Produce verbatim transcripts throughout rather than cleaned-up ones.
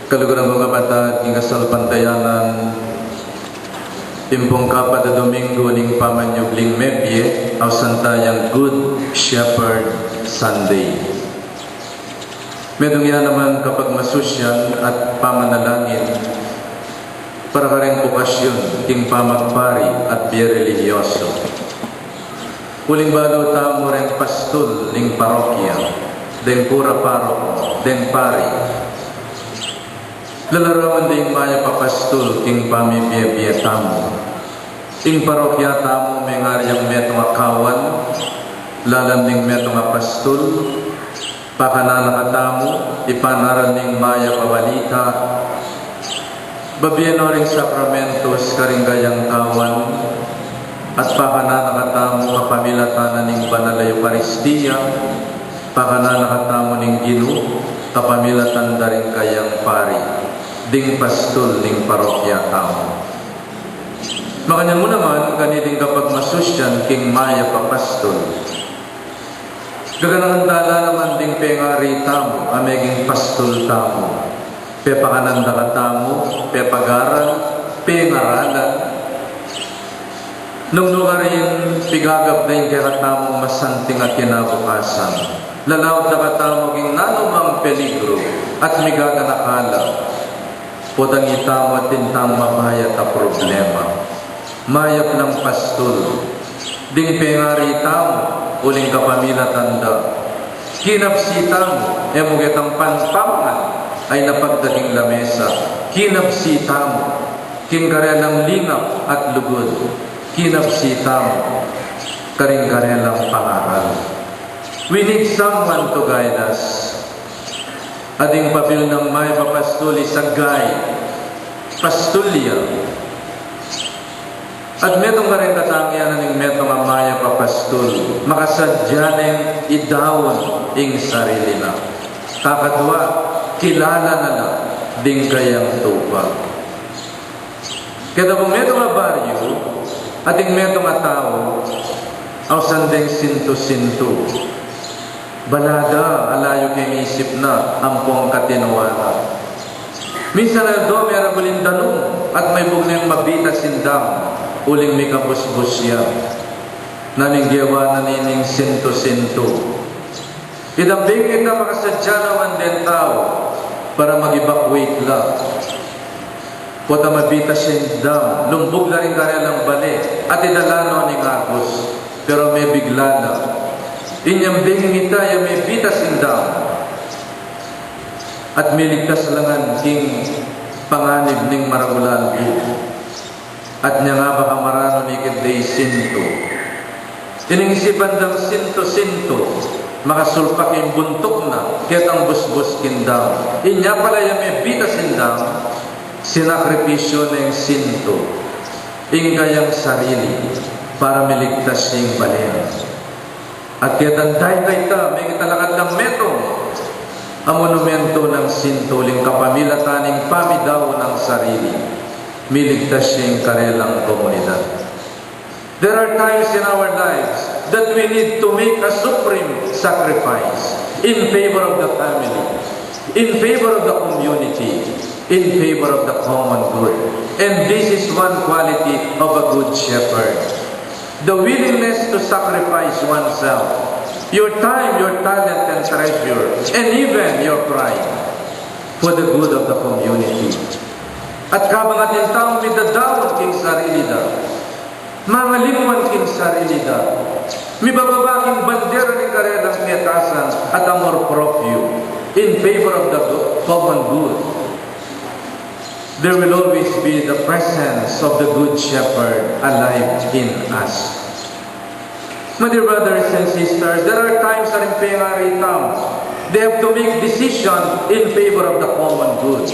Kaluguran kung kapatad king kasalpantayanan, ing pung kapat a Domingo ning pamanyubling mebie, ausan taya ing Good Shepherd Sunday. Metung ya naman kapagmasusyan at pamanalangin para kareng bokasyun king pamagpari at bie relihiyoso. Uling balu tamu reng pastul ning parokya, deng kura paroko, deng pari. Lalarawan ding mayap a pastul king pamibie-bie tamu. Ing parokya tamu mengari yang metung a kawan, lalam ning metung a pastul, pakanan na katamu ing panaral ning mayap a balita, babie no ring sakramentos karing kayang kawan, at pakanan na katamu kapamilatan na ning banal a Eukaristia, pakanan na katamu ning Ginu kapamilatan da ring kayang pari, ding pastul ning parokya tamu. Makanyan mu naman, kaniting kapagmasusyan king mayap a pastul. Gaganakan tala naman ding pengari tamu a meging pastul tamu. Pepakanan da katamu, pepagaral, pengaralan. Nung nukarin pigagap da ing kekatamung masanting a kinabukasan, lalaut da katamu king nanumang peligru at migaganaka la. Potang itamu atin tang mabayat a problema. Mayap lang pastul ding pengari tamu, uling kapamilatan da, kinabsi tamu, e mu ketang pampamangan a inapag da king lamesa. Kinabsi tamu king karelang lingap at lugud. Kinabsi tamu karing karelang pangaral. We need someone to guide us. At ing papil nang mayap a pastul, isa guide, pastul ya. At metung kareng katangianan ning metung a mayap a pastul, makasadya neng idaun ing sarili na. Kakadwa, kilala na la ding kayang tupa. Keta kung metung a baryu, ating metung a tau, ausan deng sintu-sintu. Balada, alayu king isip na ampong katinuanan. Minsan aldo, mera buling danum at maibug neng mabitas ing dam, uling mikabusbus ya. Nanu ing gewa na nining sintu-sintu? Itang bing ita, makasadya naman deng tau para mag-evacuate la. Pota mabitas ya ing dam, lumbug la ring karelang bale, at idala no ning agus. Pero mebigla la. Inyang bing ita ya mebitas ing dam at miligtas la ngan king panganib ning maragul a albu. At nya nga, baka maranu ni kit de sintu. Ining isipan dang sintu-sintu, makasulpak ing buntuk na ketang busbus king dam. Inya pala ya mebitas ing dam, sinakripisyu neng sintu ing kayang sarili para miligtas ing bale na. At ketang dayta ita, mekit a lakad lang metung a monumentu nang sintu, uling kapamilatan ning pamidau nang sarili, miligtas ya ing karelang komunidad. There are times in our lives that we need to make a supreme sacrifice in favor of the family, in favor of the community, in favor of the common good. And this is one quality of a good shepherd. The willingness to sacrifice oneself, your time, your talent and treasure, and even your pride for the good of the community. At kabang atin taung midadaun king sarili da, mangalimwan king sarili da, mibababa king bandera ning karelang ketasan at amor proprio in favor of the go-, common good, there will always be the presence of the Good Shepherd alive in us. My dear brothers and sisters, there are times a ring pengari tamu, they have to make decision in favor of the common good.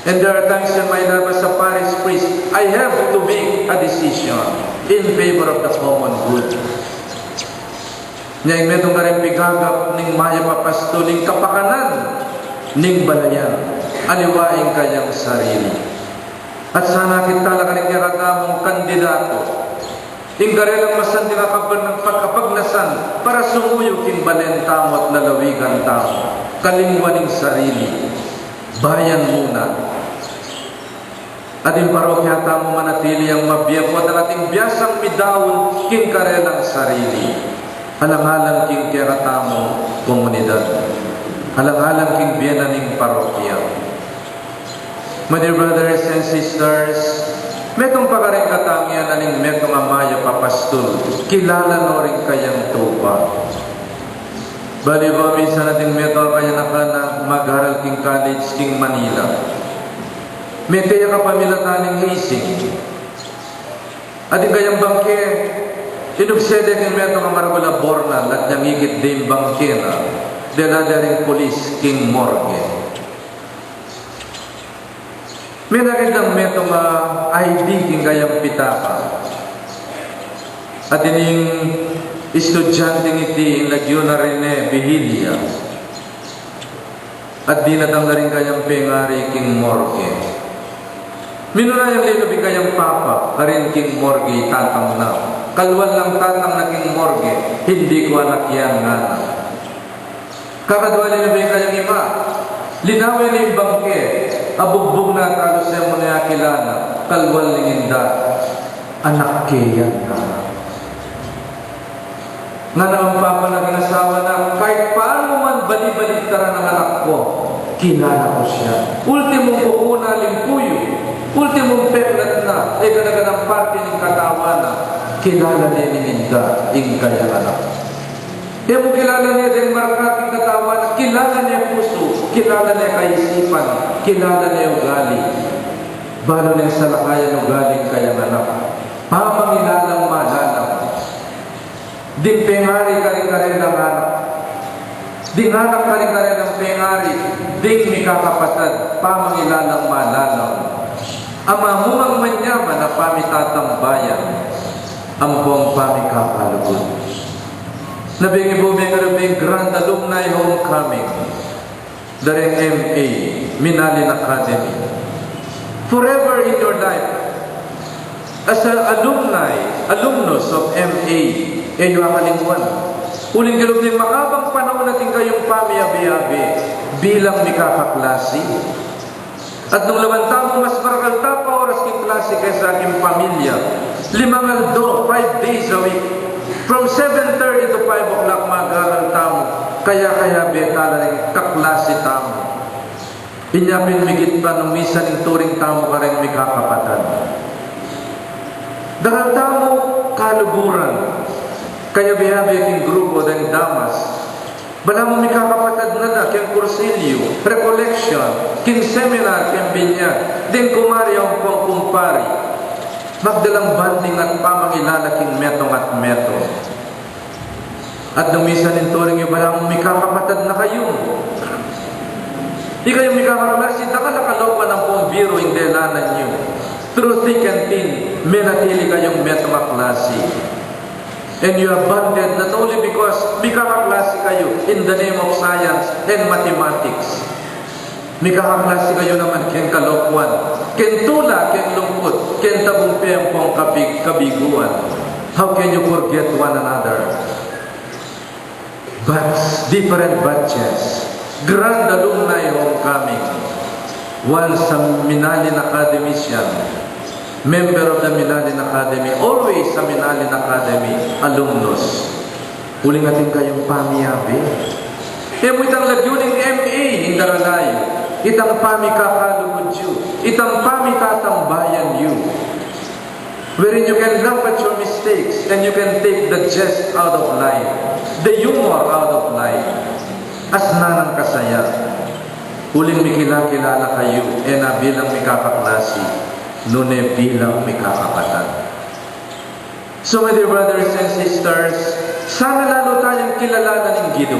And there are times in my life as a parish priest, I have to make a decision in favor of the common good. Nya ing metung kareng pigagap ning mayap a pastul, ing kapakanan ning balayan, aliwa ing kayang sarili. At sana akit tala karing kekatamung kandidato, ing karelang masanting a kapag-, pagkapagnasan para sumuyu king balen tamu at lalawigan tamu, kalingwan ning sarili. Bayan mu na. At ing parokya tamu manatili yang mabie, pota atin biasang midaun king karelang sarili. Alang-alang king kekatamung komunidad. Alang-alang king bie na ning parokya. My dear brothers and sisters, metung pa karing katangian na ning metung a mayap a pastul, kilala no ring kayang tupa. Bali ba, minsan atin metung a kayanakan a mag-aral king college king Manila. Mete ya kapamilatan ning ising. Atin kayang bangke, inubse de king metung a maragul a bornal, at nyang ikit de ing bangke na dela de ring pulis king morgue. Menakit lang metung a I D king kayang pitaka. At ining estudyanteng iti, ing lagyu na Rene Vihilla. At dinatang na ring kayang pengari king morgue. Minuna yang linub ing kayang papa, karin king morgue itatang na. Kalwan lang tatang na king morgue, hindi ko anak yan, ngana. Kakadwa linub ing kayang ima, linawen ing bangke, abugbug na, talus e mu ne akilala, kalwan ning inda, anak ke yan, ngana. Ngana ing papa na king asawa na, kahit paano man bali-baligtaran ing anak ko, kilala ko siya. Ultimong kuku na, limpu yu, ultimong peklat na, e gana-ganang parti ning katawan na, kilala ne ning inda ing kayang anak. E mu kilala ne deng marka king katawan na, kilala ne pusu, kilala ne kaisipan, kilala ne ugali. Balu neng salakayan ugali ning kayang anak. Pamangilalang malalam. Ding pengari karing karelang anak, ding anak karing karelang pengari, ding mikakapatad, pamangilalang malalam. Amamung manyaman a pamitatambayan ampong pamikakalugud. Nabingi bu mengarap ing Grand Alumni Homecoming da reng M A Minalin Academy. Forever in your life, as a alumni, alumnus of M A, e yu akalingwan. Uling king lub ning makabang panaun atin kayung pamiabe-abe bilang mikakaklasi. At nung lawan tamu, mas marakal ta pa oras king klasi kesa king pamilya. Limang aldo, five days a week. From seven thirty to five o'clock mag-aral tamu. Kaya, kaya beta la ring kaklasi tamu. Inya pin migit pa nung misan ing turing tamu kareng mikakapatad. Dakal tamu kaluguran. Kaya bihabi king grupo deng damas. Balamu mikakapatad na da keng kursilyo, recollection, king seminar, keng binyag, deng kumari ampong kumpari. Magdalang bonding at pamangilala king metung at metung. At nung misan ing turing yu, balamu mikakapatad na kayu. Ikayu mikakaklasi, dakal a kalokuan ampong biru ing delanan yu. Through thick and thin, menatili kayung metung a klasi. And you are bonded not only because mikakaklasi kayu in the name of science and mathematics. Mikakaklasi kayu naman keng kalokuan, keng tula, keng lungkut, keng tagumpay ampong kabig-, kabiguan. How can you forget one another? Batch, different batches. Grand Alumni Homecoming. Once a Minalin Academician, member of the Minalin Academy, always a Minalin Academy alumnus. Uling atin kayung pamiabe. E mu itang lagyu ning M A ing darala yu, itang pamikakalugud yu, itang pamitatambayan yu. Wherein you can laugh at your mistakes and you can take the jest out of life, the humor out of life. Asnan nang kasaya. Uling mikilakilala kayu, e na bilang mikakaklasi, nune bilang mikakapatad. So, my dear brothers and sisters, sana lalu tayang kilalanan ing Ginu,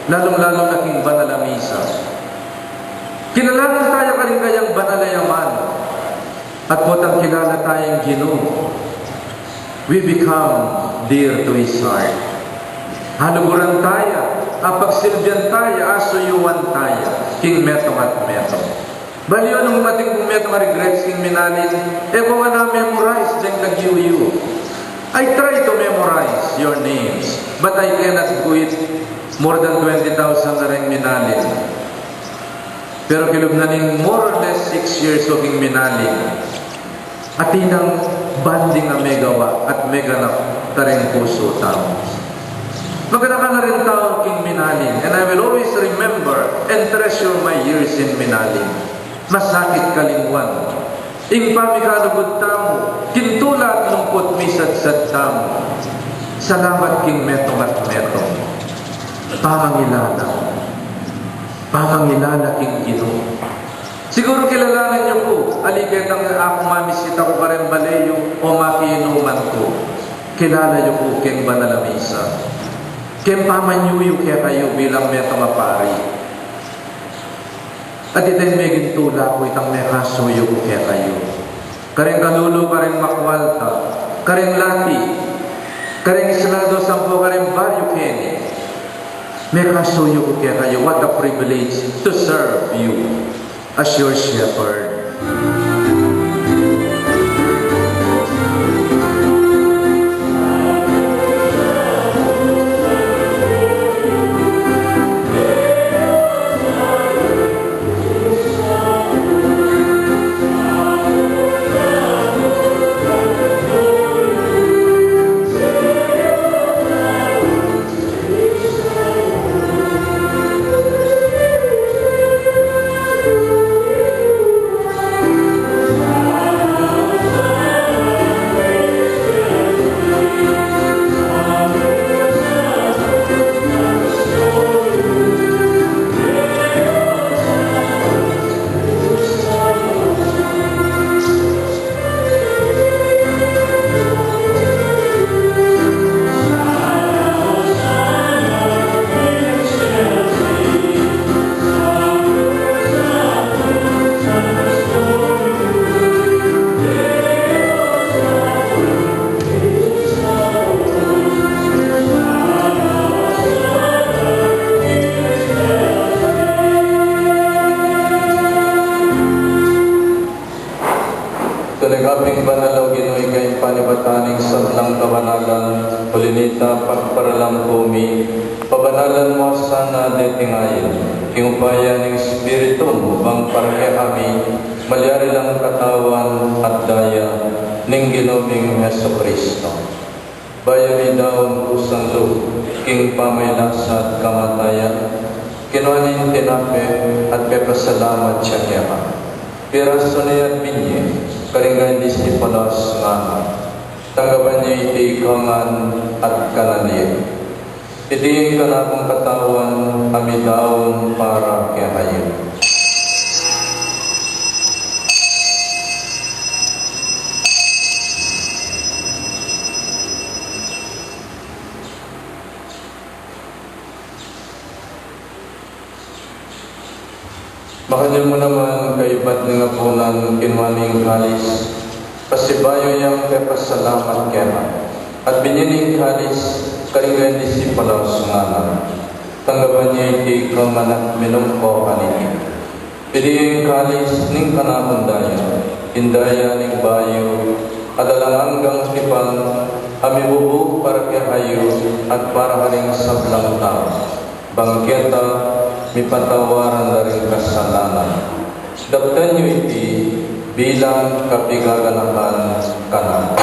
lalung-lalu na king banal a misa. Kilalanan taya karing kayang banal a yaman. At potang kilala tayang Ginu, we become dear to His heart. Haluguran taya, apagsilbian taya, asuyuan taya, king metung at metung. Bali yu, nung mating kung metung a regrets king Minalin, e ku na memorize deng lagyu yu. I try to memorize your names, but I cannot do it. More than twenty thousand na ring Minalin. Pero kilub na ning more or less six years ku king minaling, atin nang bonding a megawa at meganap karing pusu tamu. Maganakan na ring tau king minaling, and I will always remember and treasure my years in minaling. Masakit kalingwan ing pamikalugud tamu king tula at lungkut misadsad tamu. Salamat king metung at metung. Pamangilala. Pamangilala king Ginu. Siguru kilalanan yu ku, ali ketang aku mamisita ku karin bale yu o makiinuman ku. Kilala yu ku king banal a misa. King pamanyuyu kekayu bilang metung a pari. At ita ing meging tula ku, itang mekasuyu ku kekayu. Karing kalulu, karing makwalta, karing lati, karing isladu, sampu karing baryu keni. Mekasuyu ku kekayu, what a privilege to serve you as your shepherd. Tulikaping banal, O Ginu, ika ing panibatan ning sablang kabanalan, uli na nita pagparalan ku mi, pabanalan mu sana deti ngayan, king upaya ning Espiritu mu, bang para kekami, malyari lang katawan at daya ning Ginu ming Jesucristo. Bayu mi daun kusang lub king pamagkasakit at kamatayan, kinua ne ing tinape at pepasalamat ya keka. Pirasu ne at binye karing disipulos, ngana: Tanggapan ye iti ika ngan at kanan ye. Iti ing kanakung katawan a midaun para kekayu. Makanyan mu naman kaybat ning apunan, kinua ne ing kalis, pasibayu yang pepasalamat keka, at binye ne ing kalis karing disipulos, ngana: Tanggapan ye iti ika ngan at minum kayu kaniti. Iti ing kalis ning kanakung daya, ing daya ning bayu at alang anggang tipan, a mibubug para kekayu at para karing sablang tau, bang keta mipatawaran la ring kasalanan. Daptan yu iti bilang kapigaganakan kanaku.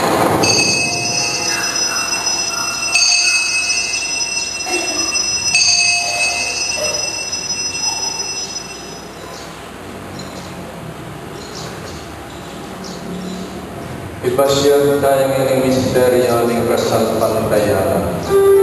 Ipasiag taya ngening misteryu ning kasalpantayanan.